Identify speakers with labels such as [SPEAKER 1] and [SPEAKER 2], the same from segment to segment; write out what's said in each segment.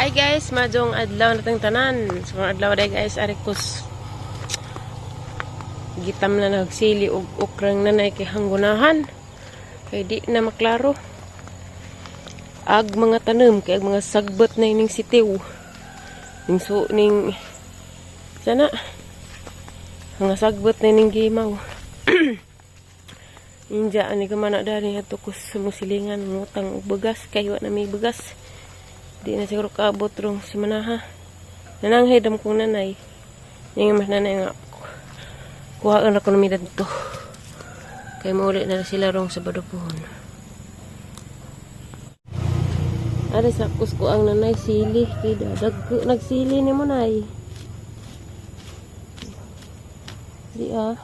[SPEAKER 1] Hi guys, maayong adlaw natong tanan. So adlaw day guys, ari kus gitam na nagsili og okrang nanay kay hanggunahan. Kay di na maklaro. Ag mga tanom kay ag mga sagbot na ining sitiw. Ning so ning sana mga sagbot na ining gimaw. Inja ani ka man dani ato kus musilingan ngutang og bugas kay wa na may bugas. Di na siguro kaabot rong simanaha. Nananghed am kong nanay. Yung mas nanay nga kuhaan ako ng dito. Kay mauli na sila rong Sabado pohon. Ari sa ko ang nanay sili kay dadag nagsili ni mo, nay. Di ah.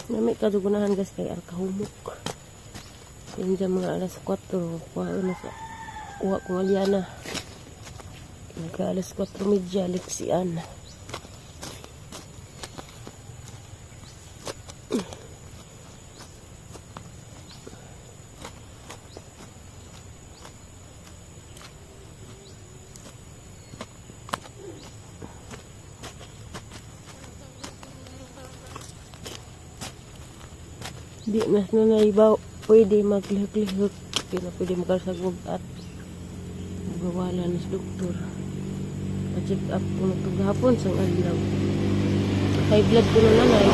[SPEAKER 1] Nami kadugunahan guys kay alkahumok. Yun dyan mga alas 4. Kuha na sa kuha kong alyana. Nagka alas 4:30 liksian. Di nas na naibaw pwede maglihok-lihok. Di na pwede makalsagog at gawala na sa doktor. Pa-check up ko na ito gahapon sa adlaw. High blood ko na, nanay.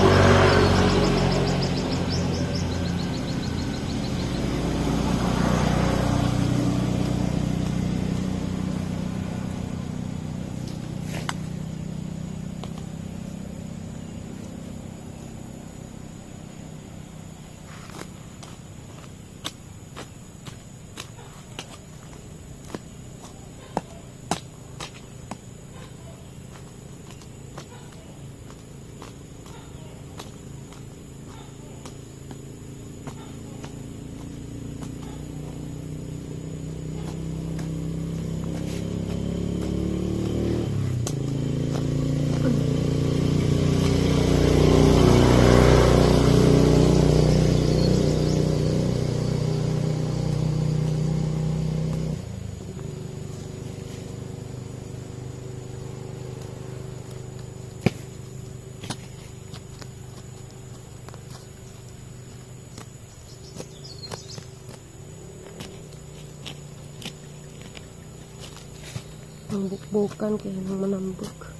[SPEAKER 1] Ang bukbukan kaya nang manambok.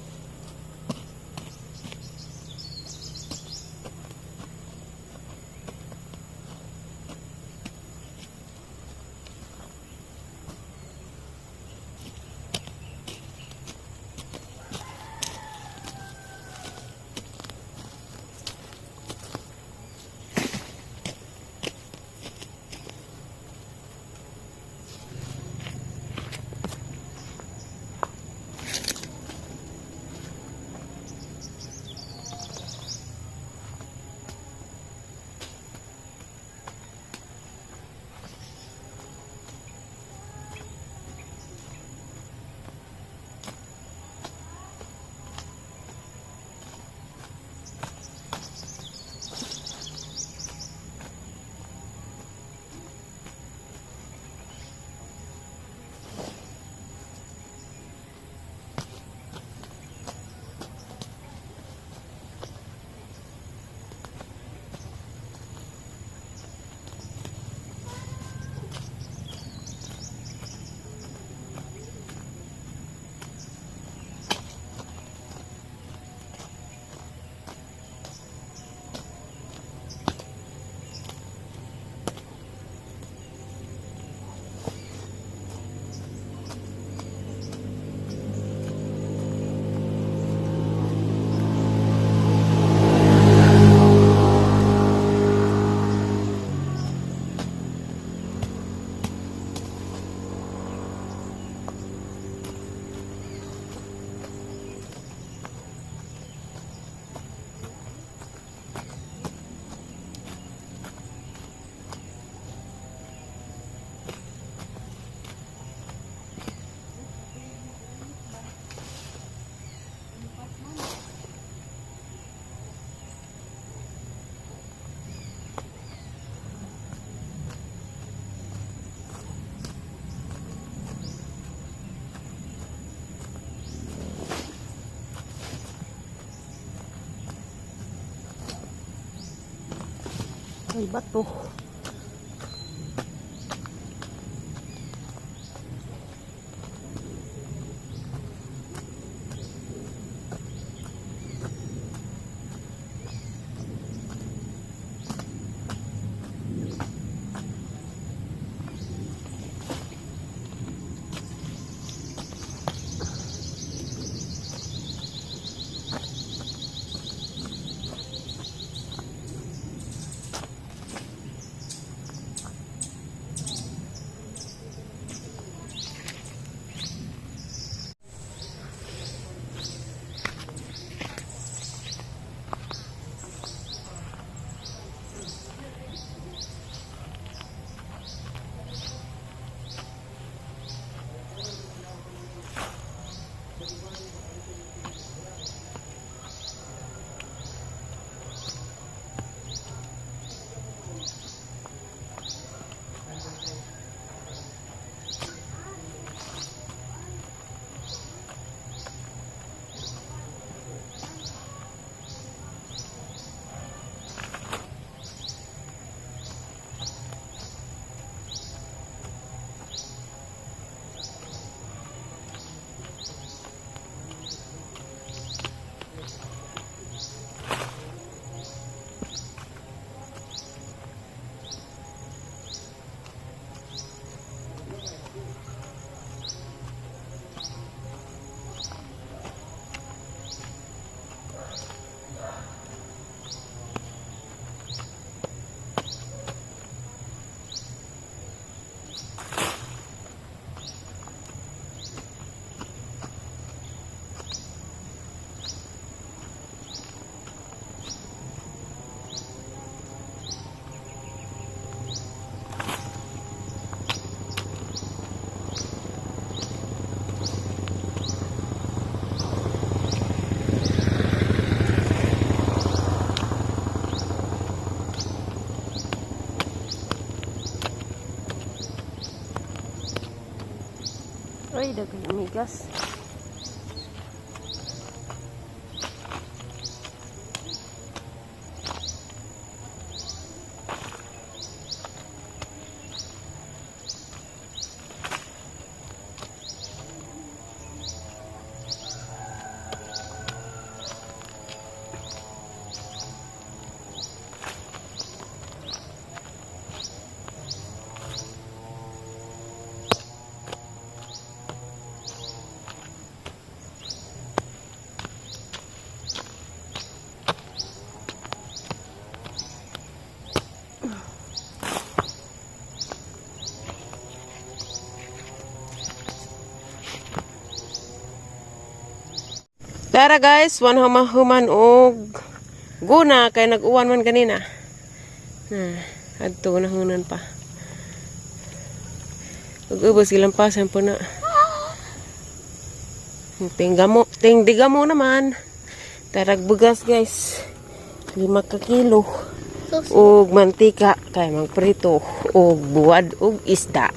[SPEAKER 1] Ay, bato. Ay, daghang amigas. Tara guys, wan human og guna kay nag-uwan man ganina. Na, adto nahunan pa. Ug ubos gilampasan po na. Tinggamo, tingdigamo naman. Tarag bugas, guys. 5 ka kilo. Og mantika kay magprito og buwad og isda.